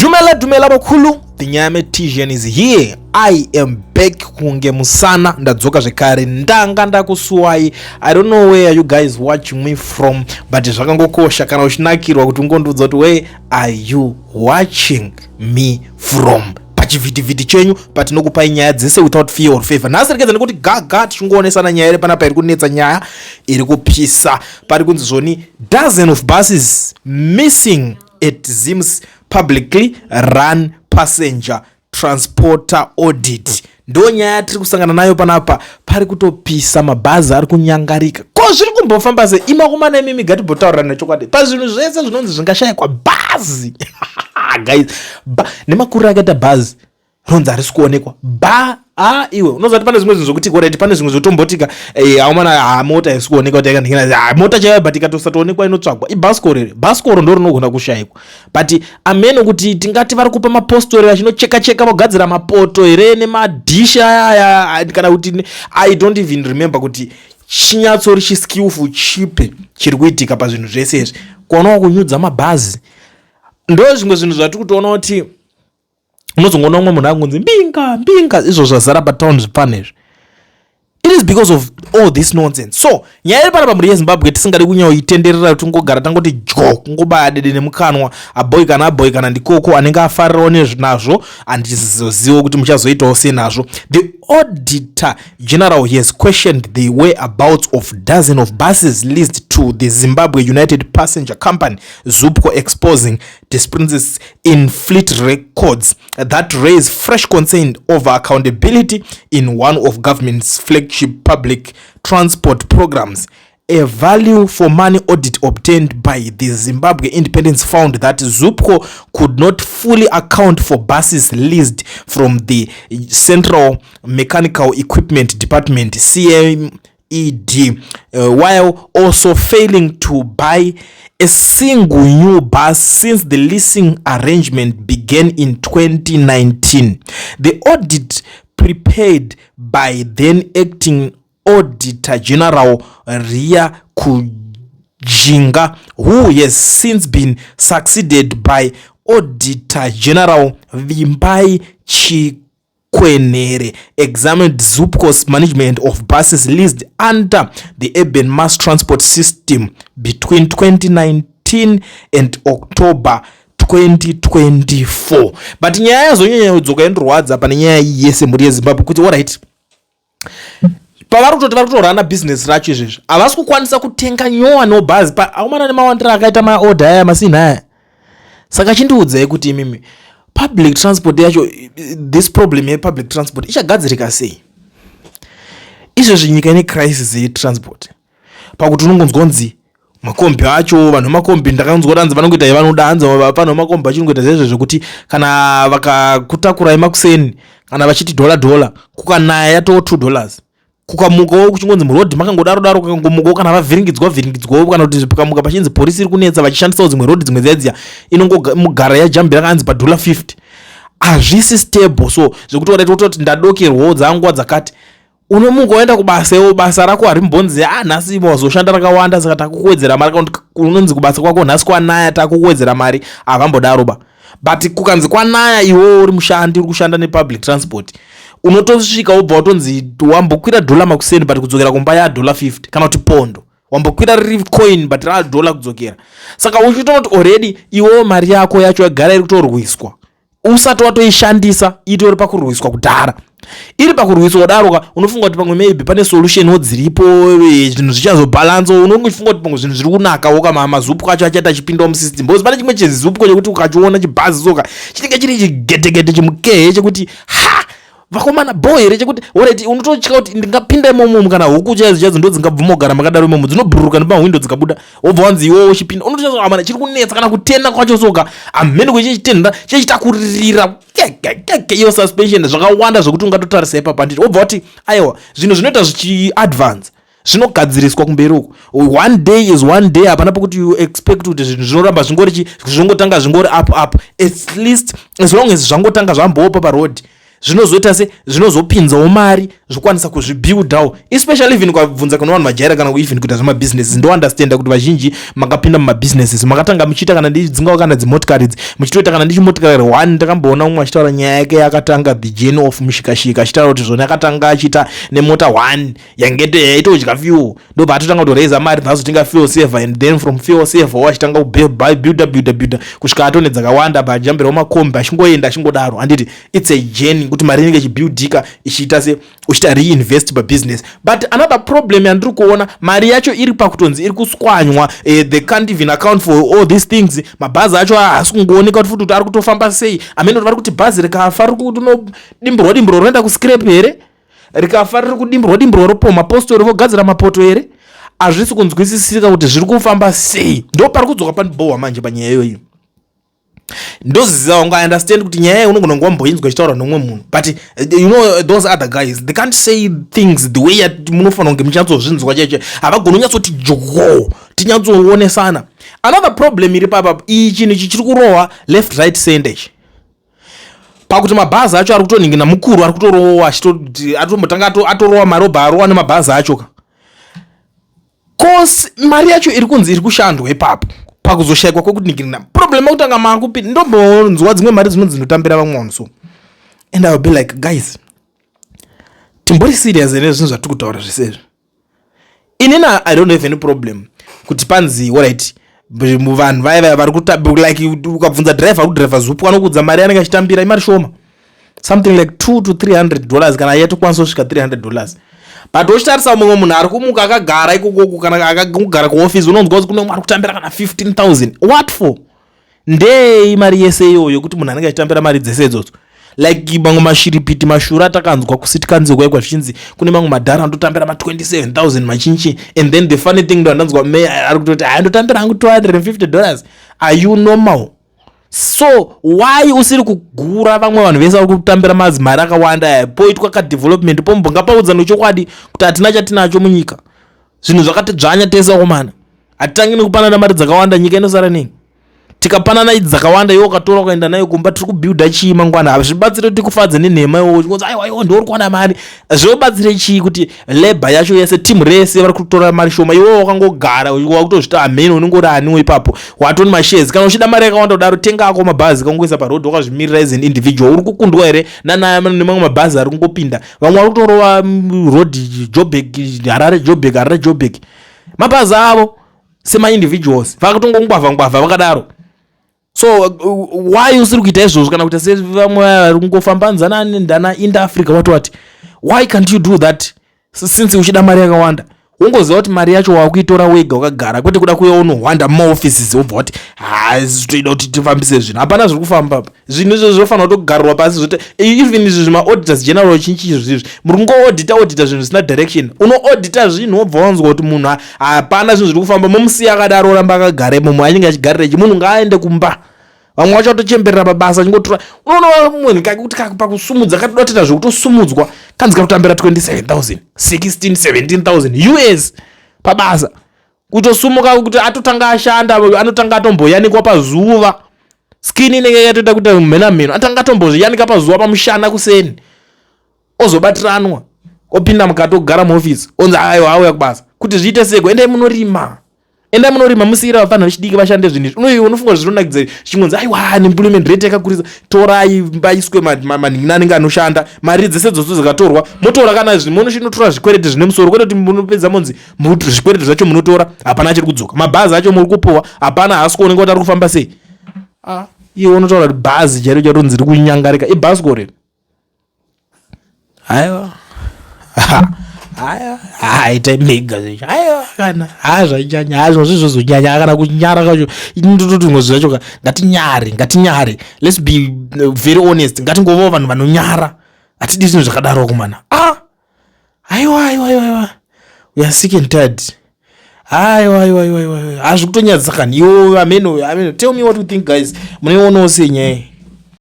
Dumela dumela bakhulu, the Nyametician is here. I am back kunge musana ndadzoka zvekare ndanga ndakusuwai. I don't know where you guys watching me from, but zvakangokosha kana uchinakirwa kuti ungondiudza kuti where are you watching me from pachivhitivhiti chenyu patinokupai nyaya dzese without fear or favor. Nhasi rekedza nekuti gaga tichingoonesana nyaya iri panapa iri kunetsa, nyaya iri kupisa. Pari kunzi zvoni dozen of buses missing at Zim's publicly run passenger transporter audit. Ndo nyaya yatiri kusangana nayo panapa. Pari kutopisa, mabhazi ari kunyangarika. Ko zviri kumbofamba sei imakomana imimi? Gatibotaurirana nechokwadi pazvinhu zvese zvinonzi zvingashayikwa, bhazi guys, nemakuriro akaita bhazi ronzi harisi kuonekwa ba a iwe unoziva kuti pane zvimwe zvinhu zvokuti alright, pane zvimwe zvotombotika aumana ha mota haisi kuonekwa kuti yakanhikina mota chaiyo, but ikatosatoonekwa inotsvagwa. Ibhasikoro here? Bhasikoro ndo rinogona kushayikwa, but amene kuti tingati vari kupa mapostori vachinocheka cheka vogadzira mapoto here nemadhishi ayaya, kana kuti I don't even remember kuti chinyatsori chiskillful chipe chiri kuitika pazvinhu zvese izvi. Kuonawo kunyudza mabhazi ndo zvimwe zvinhu zvatiri kutoona kuti unozongoona umwe munhu angonzi mbinga mbinga, izvo zvazara patown zvipfana izvi. It is because of all this nonsense. So nyaya iri panapa, mhuri yeZimbabwe, tisingadi kunyanyoitenderera, tingogara tangoti dyo kungobaya dede nemukanwa. Abhoi kana abhoi kana ndikoko anenge afarirawo nazvo, handizozivo kuti muchazoitawo sei nazvo. The Auditor General has questioned the whereabouts of dozen of buses leased to the Zimbabwe United Passenger Company, ZUPCO, exposing discrepancies in fleet records that raise fresh concern over accountability in one of government's flagship public transport programs. A value for money audit obtained by the Zimbabwe Independent found that ZUPCO could not fully account for buses leased from the Central Mechanical Equipment Department, CMED, while also failing to buy a single new bus since the leasing arrangement began in 2019. The audit, prepared by then acting Auditor General Ria Kujinga, who has since been succeeded by Auditor General Vimbai Chikwenhere, examined ZUPCO's management of buses leased under the urban mass transport system between 2019 and October 2024. But nyaya yazonyanya kudzoka indorwadza pane nyaya iyi yese, mhuri yeZimbabwe, kuti alright, pavari kutoti vari kutorana bhizinesi racho izvezvi, havasi kukwanisa kutenga nyowani bhazi aumana nemawandiro akaita maodha aya masina aya. Saka chindiudzai kuti imimi, public transport yacho, this problem yepublic transport ichagadzirika sei? Izvezvi nyika ine crisis yetransport, pakuti unongonzwa kunzi makombi acho, vanhu vemakombi, ndakanzwa kuti hanzi vanongoita yavanoda. Hanzi vanhu vemakombi vachingoita zvezvo zvekuti kana vakakutakurai makuseni, kana vachiti dhola dhola, kukanaya yatoo $2. Kukamukawo kuchingonzi murodhi makangodaro daro, kukangomukawo kana vavhiringidzwa vhiringidzwawo, kana kuti pakamuka pachinzi polisi iri kunetsa, vachishandisawo dzimwe rodhi dzimwe dziya dziya, inongomugara yajambira kanzi padhola 50. Hazvisi stable. So zvekuti wadaita kutoti ndadokerwawo dzanguva dzakati, unomuka waenda kubasa, iwo basa rako harimbonzi a nhasi wazoshanda rakawanda saka takukuwedzera mari, kana kuti unonzi kubasa kwako nhasi kwanaya takukuwedzera mari. Havambodaro ba. But kukanzi kwanaya, iwewo uri mushandi uri kushanda nepublic transport, unotosvika wobva watonzi wambokwira dhola makuseni, but kudzokera kumba yadhola 50, kana kuti pondo wambokwira riri coin, but radhola kudzokera. Saka uchitoona already iwewo mari yako yacho yagara iri kutorwiswa usati watoishandisa, itori pakurwiswa kudhara, iri pakurwiswa kudaroka. Unofunga kuti pamwe maybe pane solution dziripo, zvinhu zvichazobhalansa. Unonge uchifunga kuti pamwe zvinhu zviri kunakawo kama maZUPCO acho achaita achipindawo musystem, because pane chimwe cheZUPCO chekuti ukachiona chibhazi soka chinenge chiri chigetegete chimukehe chekuti ha vakomana bo here, chekuti alright, unototya kuti ndingapinda imomo kana huku chaidzo chaidzo ndo dzingabvuma kugara makadaro imomo, dzinobhururuka nepahwindo dzikabuda. Wobva wanzi iwewo uchipinda unototya amana chiri kunetsa kana kutenda kwacho soka hamene kwechitenda chechitakuririra kekekeke iyo suspension, zvakawanda zvekuti ungatotarisa ipapo handiti. Wobva wati aiwa, zvinhu zvinoita zvichiadvance, zvinogadziriswa kumberi uku. One day is one day. Hapana pokuti you expect kuti zvinhu zvinoramba zvingori zvingotanga zvingori up up. At least as long as zvangotanga zvambopa paroad. Zvinozoita se zvinozopinzawo mari, zvokwanisa kuzvibuildawo, especially even ukabvunza kuna vanhu vajaira kana even kuita zvemabusinesses. Ndounderstanda kuti vazhinji makapinda mumabusinesses, makatanga muchiita kana dzingava kana dzimotikari idzi, muchitoita kana ndichimotikari one. Ndakamboona umwe achitaura nyaya yake yakatanga the journey of mushikashika, achitaura kuti zvona akatanga achiita nemota one yangete yaitodya fuel, ndobva atotanga kutoraisa mari dzazotenga fuel saver, and then from fuel saver wachitanga kubuilda, builda, builda kusvika atone dzakawanda, bajambirawo makombi, achingoenda achingodaro, handiti? It's a journey kuti mari inenge ichibuildika, ichiita se uchiita reinvest pabusiness. But another problem yandiri kuona, mari yacho iri pakutonzi iri kuswanywa. They can't even account for all these things. Mabhazi acho haasi kungooneka kuti futi kuti ari kutofamba sei. Amene vari kuti bhazi rikafa riri kudimburwa dimburwa, roenda kuscrap here? Rikafa riri kudimburwa dimburwa, ropo mapostori vogadzira mapoto here? Hazvisi kunzwisisika kuti zviri kufamba sei. Ndo pari kudzoka panibhohwa manje panyaya iyoyi. Ndoziva wangu, I understand kuti nyaya iyi unogona kunge wamboinzwa ichitaura nomumwe munhu, but you know those other guys, they can't say things the way munofanira kunge muchinyatsozvinzwa cheche. Havagoni kunyatsoti dyo tinyatsoonesana. Another problem iri papa, iyi chinhu ichi chiri kurohwa left, right, center ichi, pakuti mabhazi acho ari kutoningina mukuru ari kutorohwa, atombotanga atorohwa marobha, arohwa nemabhazi acho ka cause mari yacho iri kunzi iri kushandwa ipapo pakuzoshayikwa kwekutiningirina. Problem yekutanga makupi, ndombonzwa dzimwe mari dzinonzi ndotambira vamwe vanhu, so and I will be like, "Guys, timbori serious ene zvinhu zvatiri kutaura zvese izvi." Inini I don't have any problem kuti panzi alright, vanhu vaya vaya vari like ukabvunza driver ari kudhiraivha ZUPCO, anokuudza mari anenge achitambira imari shoma, something like 2 to $300, kana yatokwanisa kusvika $300. But uchitarisa mumwe munhu ari kumuka akagara ikokoko kana akagara kuofisi, unonzwa kuti kune umwe ari kutambira kana 15,000. What for? Ndei mari yese iyoyo kuti munhu anenge achitambira mari dzese idzodzo? Like mamwe mashiripiti mashura atakanzwa kusitikanzi kwaikwa zvichinzi kune mamwe madhara anototambira ma27,000 machinchi. And then the funny thing, ndo andanzwa me ari kutoti, "Hai, ndotambira hangu $250." Are you normal? So why usiri kugura vamwe vanhu vese vari kutambira mazimari akawanda aya? Poitwa kadevelopment, pombonga nechokwadi kuti hatina chatinacho munyika, zvinhu zvakatidzvanya tese akomana. Hatitangi nekupanana mari dzakawanda, nyika inosara nei? Tikapanana idzi dzakawanda, iwe ukatora ukaenda nayo kumba, tiri kubuilda chii mangwana? Hazvibatsire kuti tikufadze nenhema. Iwo uchingonzi, "Aiwa, iwo ndiwo uri kuwana mari." Zvobatsire chii kuti labour yacho yese, timu rese vari kutora mari shoma, iwewo wakangogara wakutozvita hamene unenge uri aniwo ipapo, watoni mashares? Kana uchida mari yakawanda kudaro, tenga ako mabhazi, kangoisa parodhi wakazvimirira as an individual. Uri kukundwa here nemamwe mabhazi ari kungopinda? Vamwe vari kutorova rodhi Joburg, Harare, Joburg, Harare, Joburg, mabhazi avo semaindividuals vakatongongwavha ngwavha vakadaro. So why usiri kuita izvozvo? Kana kuita sevamwe vari kungofamba nzana ndana Inda Africa, what what. Why can't you do that since uchida mari yakawanda? Wongoziva kuti mari yacho wakuitora wega wakagara, kwete kuda kuuya unohwanda mumaoffices, wobva wati, "Ha, toida kuti tifambise zvinhu." Hapana zviri kufamba pa. Zvinhu izvo zvinofanira kutogarirwa pasi zvote. Even izvi zvimaauditors general chinchi izvi, muri kungoaudita audita zvinhu zvisina direction. Unoaudita zvinhu, wobva wanzwa kuti munhu hapana zvinhu zviri kufamba, momusiya akadaro, oramba akagara imomo. Anenge achigarira ichi, munhu ngaaende kumba. Vamwe vacho vatochemberera mabasa achingotora. Unoona munhu kakuti pakusumudza katoda kutoita zvekutosumudzwa, kanzi kakutambira 27,000, 16, 17,000 US pabasa. Kutosumuka kuti atotanga ashanda, anotanga atomboyanikwa pazuva, skin inenge yatoita kuita mhena mheno, atanga atombozviyanika pazuva pamushana kuseni, ozobatiranwa, opinda mukati, ogara muofisi, onzi, "Aiwa, auya kubasa." Kuti zviite seko? Endai munorima, endai munorima, musiyira vafana vechidiki vashande zvinhu izvi. Unofunga zvinonakidza chingonzi, "Aiwa, unemployment rate yakakurisa, torai vaiswe manhingi anenge anoshanda." Mari dzese dzose dzikatorwa, motora kana munochinotora zvikwereti zvine musoro, kwete kuti munopedza monzi zvikwereti zvacho munotora, hapana chiri kudzoka. Mabhazi acho muri kupuwa, hapana, haasi kuoneka kuti ari kufamba sei. Ah, iwe unotaura kuti bhazi chairo charonzi riri kunyangarika, ibhasikoro iri? Aiwa, haya, haitai mega zvecho. Aiwa, kana ha zvanyanya, ha zvinhu zvizvozonyanya, kana kunyara kacho ndototi ngozi zvacho ka. Ngatinyare, ngatinyare. Let's be very honest, ngatingovawo vanhu vanonyara. Hatidi zvinhu zvakadaro kumana. Ah, aiwa, aiwa, aiwa, aiwa, we are sick and tired. Aiwa, aiwa, aiwa, aiwa, hazvi kutonyadzisa kani. Iwo ameno, ameno. Tell me what you think, guys. Munoionawo sei nyaya iyi?